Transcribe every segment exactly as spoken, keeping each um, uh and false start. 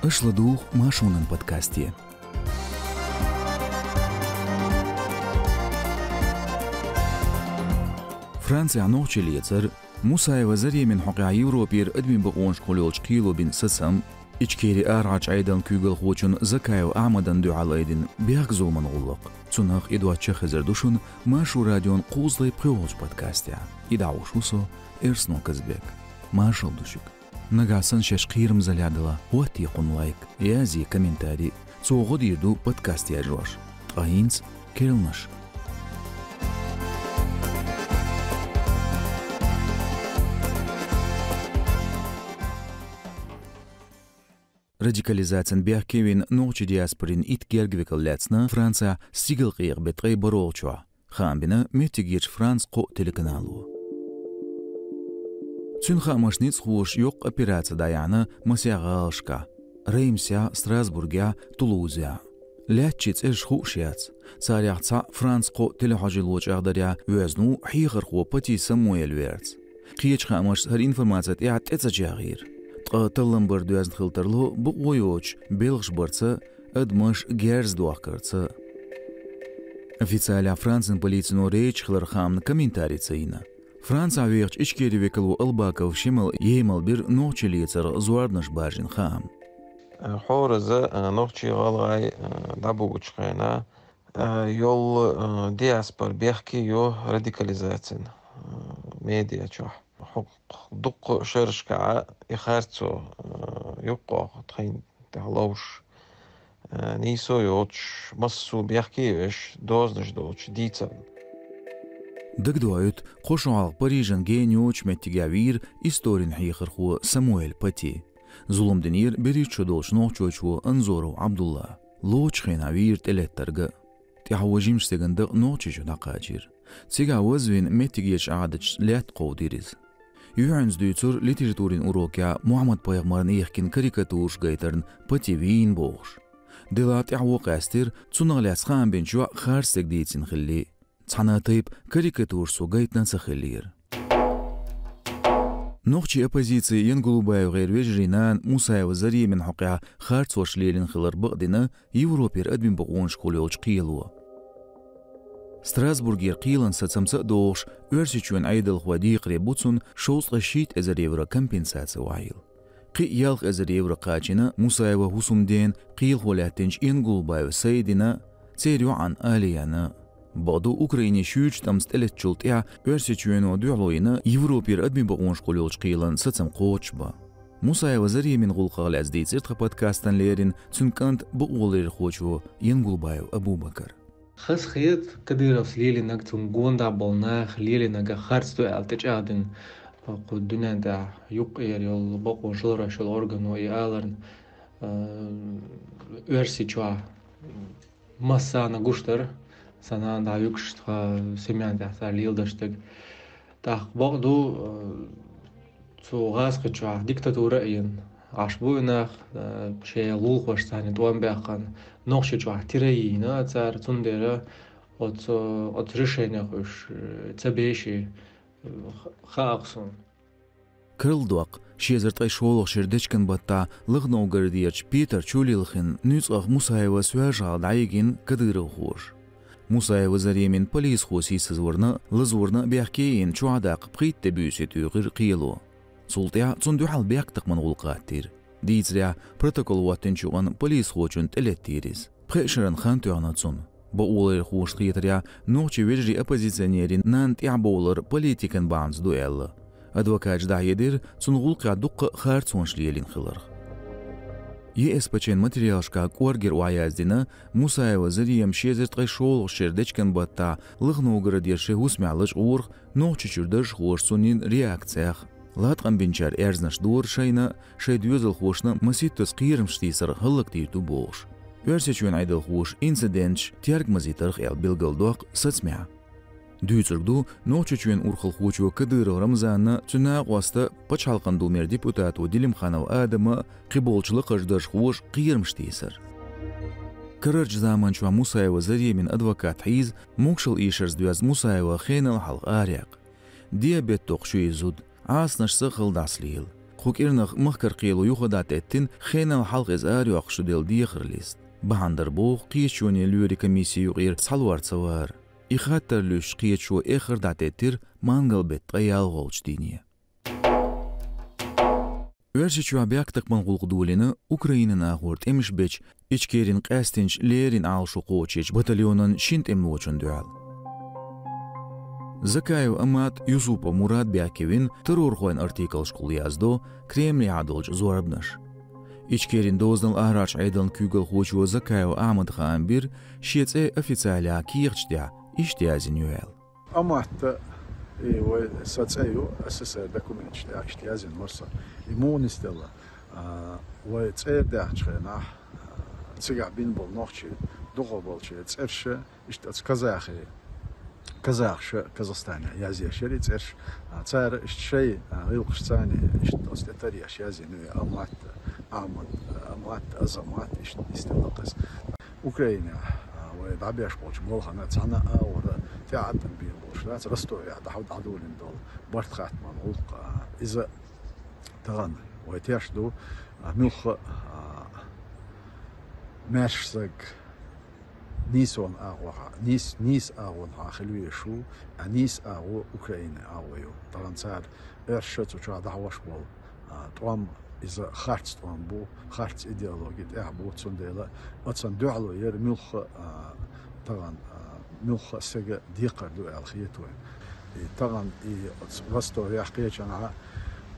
Аша ладугӀу Маршонан подкасте. Францехь нохчий лецар, Мусаева Заремина хьокъехь Европера адамийн бакъонашкахула йолчу кхело бина сацам, Ичкери арахьарчу Ӏедалан куьйгалхочун Закаев Ахьмадан дуьхьал айдина бехк-зуламан гӀуллакх, цунах и доцчух хезар ду шуна Маршо радион кхузткъе пхоьалгӀачу подкастехь. И дӀахьош ву со, Эрсно Казбек. Маршалла ду шуьга. Нагахь санна шаьш кхерамзаллехь далахь, хӀоттае кхунна лайк, язъе комментарий. Цо гӀо дийр ду подкаст яржош. Ткъа хӀинца керланаш. Радикализацин бехке вина нохчийн диаспорин итт гергга векал лаьцна Францехь стигалкъекъа беттан ткъе бархӀалгӀачохь, хаам бина меттигерчу Франс кхоъ телеканало. Цуьнан хаамашца, ницкъахоша йоккха операци дӀаяьхьна масех гӀалашкахь, Реймсехь, Страсбургехь, Тулузехь. Лаьттачийн цӀераш хууш яц. Царех цхьаъ Франс кхоъ телехьожалло чӀагӀдарехь воьзна ву хьехархо Пати Самуэль верца. Кхечу хаамашца, хӀара информаци тӀаьхьа тӀе ца чагӀйира. Ткъа таллам бар доьзна хила тарло бакъо йоцуш белхаш барца, адамаш герз дохкарца. Официалехь Францин полицино рейдаш хиларх хаамна комментарий ца йина. Францехь вехачу Ичкерин векало Албаков Шемала емал бира нохчий лецарх зорбанаш баржийна хаам. ХӀоразза, а, нохчий, гӀалгӀай, а, дӀабуучу хенахь, а, йолу, а, диаспора бехке йо радикализацин, а, медиа чохь. ХӀокху дуккха шерашкахь и харцо, а, юккъехь тхайна тӀехь ловш, а, нийсо йоцуш, массо а бехке а веш, дозанаш доцуш дийцарна. Дагадоуьйту, кхо шо хьалха Парижан гена йоцучу меттигехь вийра историн хьехархо Самуэль Пати. Зулам динера берхӀитта шо долчу нохчочо Анзоров Ӏабдулла. Лоцучу хенахь вийра тӀелеттарг а. ТӀаьхьо жимачу стеган дакъа Нохчийчу дӀакхачийра. Цигахь вазвина меттигерчу Ӏадаташца лаьтта кховдийра иза. Юьхьанца дуьйцура литературин урокехь Мухьаммад-пайхамарна йихкина карикатураш гайтарна Пати вийна бохуш. Делахь тӀаьхьо къаьстира, цунах лаьцна хаам бинчохь харц стеган дийцина хилла. Цхьана а тайпа карикатураш цо гайтина ца хиллера. Нохчийн оппозицин ЯнгулбаевгӀеран вежарийн нана Мусаева Заремина хьокъехь харцош лелийна хилар бакъдина Европера адамийн бакъонашкахула йолчу кхело. Страсбургера кхелан сацамца а догӀуш, Оьрсийчоьнан Ӏедалхой декхаре бу цунна шовзткъе шийтта эзар евро компенсаци охьайилла. Кхин а ялх эзар евро кхачийна Мусаева ХӀусамдена, кхелахо лаьттинчу Янгулбаев Сайдина, церан йоӀана Алияна. Бакъду, Украинин шуьйрачу тӀамца тӀелеттачул тӀаьхьа Оьрсийчоьно дуьхьало йина Европера адамийн бакъонашкахула йолчу кхелан сацам кхочушбан. Мусаева Заремина гӀуллакхах лаьцна дийцира тхан подкастана леррина цуьнан кӀанта бакъоларъярхочо Янгулбаев Абубакара. Хазахета, Кадыровс лелийнарг, цунна гондахь болу наха лелийнарг харц ду аьлла тӀечӀагӀдина, кху дуьнен тӀехь юккъера йолу бакъо шаларойш йолу органо и аларна, а, Оьрсийчохь массарна гуш дара, сан нана дӀаюьгуш тхан семьян тӀехь цара леладеш дерг. ТӀаккха бакъду, а, цу гӀазкхичохь диктатура а йина, Ӏаш бу и нах, а, шен лулахошца цхьаьна тӀом баьккхина, Нохчийчохь тира йийна цара, цундела оцу, оцу решенех уьш, э, ца беши, э, ха-, хаьа-кх суна. Карладоккху, ши эзар ткъе шолгӀачу шеран дечкен баттахь Лахновгородерчу Петар Чулилхин нуьцкъах Мусаева соьлжа-гӀала дӀайигина кадыровхоша. Мусаева Заремина полисхо сийсазварна а, лазорна а бехке а йина, чохь даккха пхийтта де буьйса туьйхира кхело. Цул тӀаьхьа цунна дуьхьал бехктакхаман гӀуллакх хӀоттийра. Дийцарехь, протокол хӀоттийначу юкъана полисхочунна тӀелеттийра иза. Пхеа шарна хан тоьхна цунна. Бакъоларъярхоша хетарехь, нохчийн вежарийн оппозиционерийн нанна тӀаьхьабовлар политикан бахьанца ду аьлла. Адвокаташа дӀахьедира цунна гӀуллакхехь дуккха а харцонаш лелийна хиларх. ЕСПЧ-н материалашкахь кӀоргера охьаяздина, Мусаева Зарема ши эзар ткъе шолгӀачу шеран дечкен баттахь Лахновгородера шен хӀусамехь лачкъорах, Нохчийчуьра даржхоша цунна йина реакцех. Латкъам бинчара аьрзнаш дора шайна, шайн доьзалхошна масийттаза кхерамаш тийсарх хӀаллакдийр ду бохуш. Оьрсийчоьнан Ӏедалхоша инциденташ тергамазийтарх аьлла билгалдоккху сацамехь. Дуьйцург ду, Нохчийчоьнан урхалхочо Кадыров Рамзанна, цуьнан накъоста, Пачхьалкхан Думера депутато Делимханов Адама а, кхиболчу лакхарчу даржхоша кхерамаш тийсар. Карарчу заманчохь Мусаева Заремина адвокат хьийза, могушалла эшарца доьзна Мусаева хенал хьалха арахь. Диабет доккхуш ю и зуда, Ӏасанашца хала дӀасалела. Кху кӀирнах махкара кхело юха дӀатӀеттина, хенал хьалха иза арайоаккхаш шу делла дехар листа. Бахьана дар боху кхеташоне лоьрийн комиссин юкъера цхьалора ца вар. И хаттар луьстуш кхеташо эххар дӀатӀеттира мангал-беттан ткъе ялхолчу дийне. Оьрсийчохь бехктакхаман гӀуллакх долийна Украинан агӀор тӀемаш бечу Ичкерин къаьстинчу леррина Ӏалашо кхочучу батальонан шина тӀемалочунна дуьхьал. Закаев Амат, Юсупов Мурад бехке вина террорхойн артиклашкахула яздо Кремлехь долчу зорбанаш. Ичкерин дозанал-арахьарчу Ӏедалан куьйгалхочо Закаев Ахьмада хаам бира, шен цӀе официалехь кехаташ тӀехь иштта яздина ю аьлла. Амат, и вай сан цӀе ю, СССР документаш тӀехь иштта яздина вара сан. И муха нисделла? А, вай цӀера даьхначу хенахь, а, цигахь бина болу нохчий дукхахболчеран цӀераш, иштта оцу казахи, казахаша Казахстанехь язъеш яра и цӀераш. А, цара иштта шайн, а, гӀиллакхашца иштта оцу тӀе таръеш яздина ю и Амат, Ахьмад, Амат, Азамат, иштта нисделла-кх иза. Украинехь, а, вай дӀабеш болчу балхана цхьана а агӀора тӀеӀаткъам бийр болуш дац, Ростовехь дӀа-, дӀадолийна долу барт-хаттаман гӀуллакх, а, иза тахана вай тешна ду, а, муьлхха а, а, маьрша стаг нийсонан агӀонехь, нийс-, нийса агӀонехь хила везаш ву, а нийса агӀо Украинан агӀо ю. Тахана цара оьрсаша цу чохь дӀахьош болу, а, тӀом, иза харц тӀом бу, харц идеологи тӀехь бу, цундела оцунна дуьхьало яр муьлхха а, а, тахана, а, муьлхха а стеган декхар ду аьлла хета вайна. И тахана и оцу Ростовехь кхечанхьа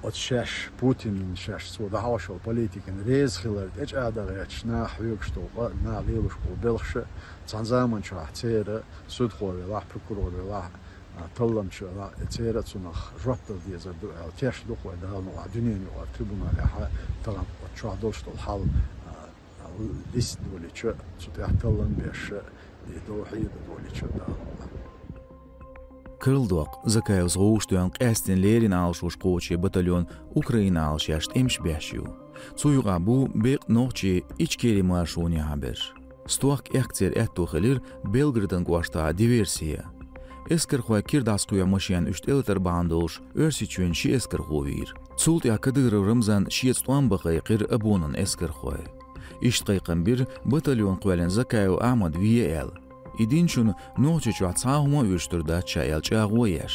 оцу шаьш, Путинна шаьш цо дӀахьош йолу политикина реза хилар тӀечӀагӀдан гӀерташ наха хьоьгуш долу къа, наха лелош болу белхаш а, цхьана заманчохь церан судхо велахь, прокурор велахь, а, талламча велахь, церан а цунах жоп дала дезар ду аьлла тешна ду-кх вай Дала мукъалахь дуьненан юкъара трибуналехь а, тахана оцу чохь долуш долу хьал, а, листа долийча, цу тӀехь таллам беш, и дов хьеда долийча Дала мукъалахь. Карладоккху, Закаевс гӀовшадоьхна къаьсттина леррина Ӏалашош кхочучу батальонан Украинан Ӏалашъеш тӀемаш беш ю. Цу юкъахь бу беккъа нохчий Ичкерин маршонехь а берш. Стохка эккхар аьтто хилира Белгородан кӀоштахь диверси ян. Эскархойн кира дӀасакхоьхьу машен уьш тӀелатар бахьана долуш Оьрсийчоьнан ши эскархо вийра. Цул тӀаьхьа Кадыров Рамзанна шеца тӀом бан кхайкхира ОБОНан эскархой. Иштта кхайкхам бира батальон кхоьллина Закаев Ахьмад ве аьлла. И динчунна Нохчийчохь цхьа а хӀума а оьшуш хир дац ша аьлла чӀагӀо а еш.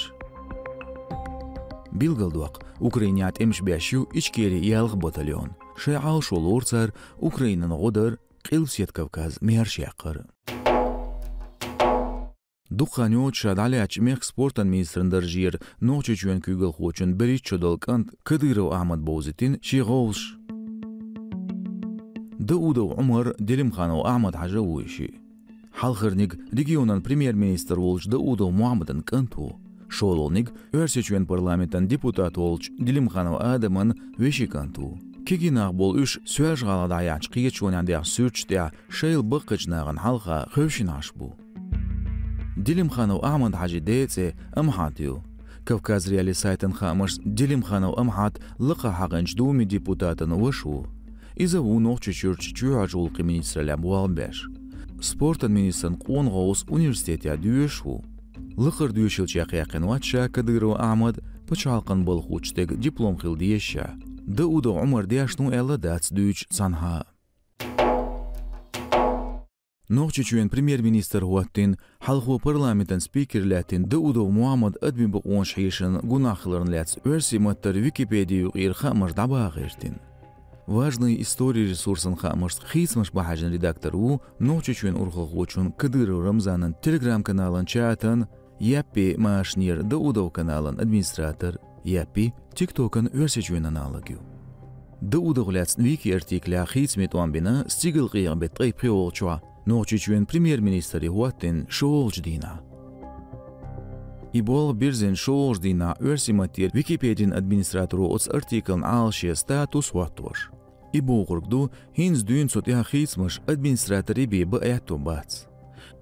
Билгалдоккху, Украинехь тӀемаш беш ю Ичкерин ялх батальон. Шайн Ӏалашо лору цара Украинан гӀо дар, Къилбаседа Кавказ маьрша яккхар. Дукха хан йоццуш дӀалаьцначу мехкан спортан министран даржера Нохчийчоьнан куьйгалхочун берхӀитта шо долу кӀант Кадыров Ахьмада бовзийтина шен гӀовгӀанаш. Даудов Ӏумар, Делимханов Ахьмад-Хьажа ву и шиъ. Хьалхарниг регионан премьер-министр волчу Даудов Мухьаммадан кӀант ву. ШолгӀаниг Оьрсийчоьнан парламентан депутат волчу Делимханов Адаман вешин кӀант ву. Кегий нах болу уьш Соьлжа-ГӀалахь дӀаяьхьначу кхеташонехь даьхначу суьрташ тӀехь шайл баккхийчу нахана хьалха хевшина Ӏаш бу. Делимханов Ахьмад-Хьажин ден цӀе Амхьат ю. Кавказ.Реалии сайтан хаамашца, Делимханов Амхьат лакхахь хьахинчу Думин депутатан ваша ву. Иза ву Нохчийчуьрчу чоьхьарчу гӀуллакхийн министраллехь болх беш. Спортан министран къона гӀовгӀа университетехь доьшуш ву. Лакхара доьшилчех яьккхина вац ша Кадыров Ахьмад, пачхьалкхан балха хуьлуш стеган диплом хила дезаш а. Даудов Ӏумар дешна ву аьлла дац дуьйцуш цхьанхьа а. Нохчийчоьнан премьер-министр хӀоттийна, хьалхо парламентан спикер лаьттина Даудов Мухьаммад адамийн бакъонаш хьешан гунахь хиларна лаьцна оьрсийн маттара Википеди юкъера хаамаш дӀабаха гӀиртина. «Важные истории» ресурсан хаамашца хийцамаш бан хьаьжна редактор ву Нохчийчоьнан урхалхочун Кадыров Рамзанан Telegram-каналан чатан, Яппи машанера Даудов каналан администратор. Яппи TikTok-ан Оьрсийчоьнан аналог ю. Даудовх лаьцна вики-артиклехь хийцамийн тӀом бина стигалкъекъа беттан ткъе пхоьалгӀачохь, Нохчийчоьнан премьер-министр и хӀоттийна шолгӀачу дийнахь. И болх бирзина шолгӀачу дийнахь оьрсийн маттера Википедин администраторо оцу артиклан Ӏалашъе статус хӀоттош. И бохург ду, хӀинца дуьйна цу тӀехь хийцамаш администраторийн бен бан аьтто бац.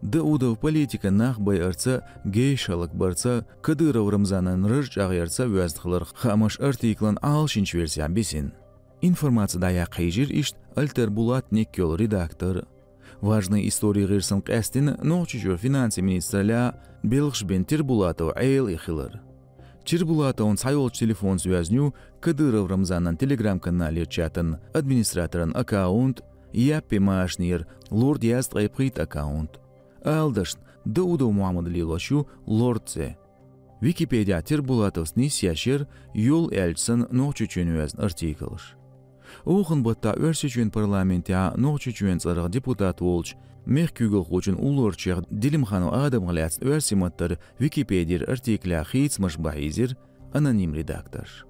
Даудов политикан нах байарца, гейша хӀаллакбарца, Кадыров Рамзанан раж чӀагӀъярца воьзна хиларх хаамаш артиклан Ӏалашйинчу версехь бисина. Информаци дӀаяккха хьийжира иштта Альтер Булат Ник йолу редактор. «Важные истории» гӀирсан къаьстина Нохчийчуьра финансийн министраллехь белхаш бина Тирбулатов Ӏела и хилар. Чирбулатовн цхьайолчу телефонца йоьзна ю Кадыров Рамзанан Telegram-каналера чатан администраторан аккаунт, яппи машинера лорд яз ткъе пхийтта аккаунт. Ала дашна, Даудов Мухьаммада лелош ю лорд цӀе. Википедехь Тирбулатовс нисъеш яра йолу аьлча санна Нохчийчоьнан йоьзна артиклаш. Охан баттахь Оьрсийчоьнан парламентехь Нохчийчоьнан цӀарах депутат волчу мехкан куьйгалхочун уллорчех Делимханов Адамах лаьцна оьрсийн маттара Википедера артиклехь хийцамаш бахьийзира аноним редакторша.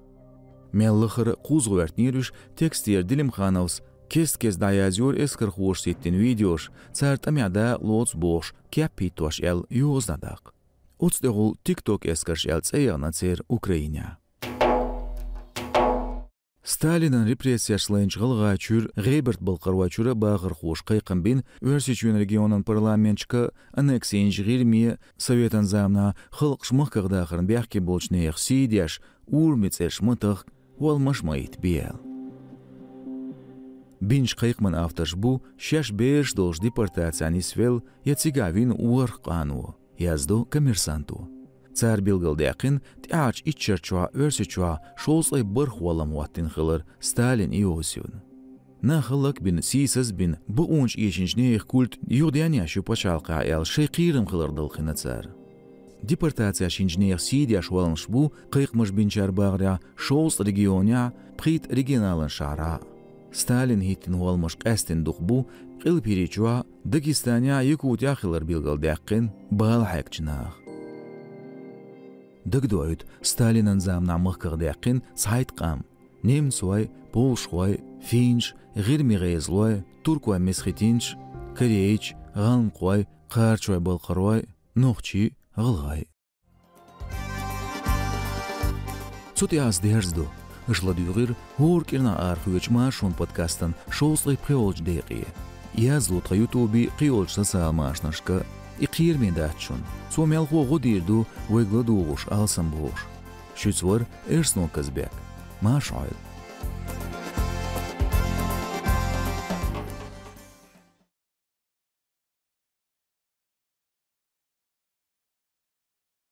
Мел лахара кхузза гӀоьртинера уьш текстера Делимхановс кест-кеста дӀаязйора эскархоша хӀиттийна видеош, цара тӀамехь дакъа лоцу бохуш, кеп хӀиттош аьлла йозанах дакъа. Оцу тӀехула TikTok эскарш аьлла цӀе яхана церан Украинехь. Сталинан репрессеш лайначу гӀалгӀайчуьра, ГӀебарта-Балкхаройчуьра бахархоша кхайкхам бина Оьрсийчоьнан регионан парламенташка, аннекси йинчу ГӀирме, советан заманахь халкъаш махках дахарна бехке болчу нехан сий деш, урамийн цӀераш ма тахка, хӀолламаш ма хӀитта бен аьлла. Бинчу кхайкхаман авторш бу шаьш бераш долуш депортацехь нисвелла я цигахь вина ворхӀ къано, яздо Коммерсанто. Цара билгалдаьккхина тӀаьхьарчу итт шарчохь Оьрсийчохь шовзткъе бархӀ хӀоллам хӀоттийна хилар Сталина Иосифна. Нах хӀаллакбина, сийсазбина, бакъонаш эшначу нехан культ юхаденъеш ю пачхьалкхехь аьлла, шайн кхерам хилар далхина цара. Депортацехь йинчу нехан сий деш хӀолламаш бу, кхайкхамаш бинчара бахарехь, шовзткъа регионехь, пхийтта регионалан шахьарахь. Сталина хӀиттийна хӀолламаш къаьсттина дукха бу Къилба ХӀирийчохь, Дагестанехь, Якутехь хилар билгалдаьккхина бала хьегначу наха. Дагадоуьйту Сталинан заманахь махках даьккхина цхьайтта къам: немцой, полшхой, финнаш, гӀирми гӀезалой, туркой-месхетинцаш, корейцаш, гӀалмакхой, кхарачой-балкхарой, нохчий, гӀалгӀай. Цу тӀехь ас дерзадо. Аша ладуьйгӀира хӀора кӀирнахь арахоьцучу Маршонан подкастан шовзткъе пхоьалгӀачу декъе. Язло тхан ютубе, кхийолчу социал машанашка. И кхераме дац шуна. Цо мелхо а гӀо дийр ду вайга ладугӀуш, алсам бохуш. Шуьца вара Эрсанов Казбек. Марша Ӏойла.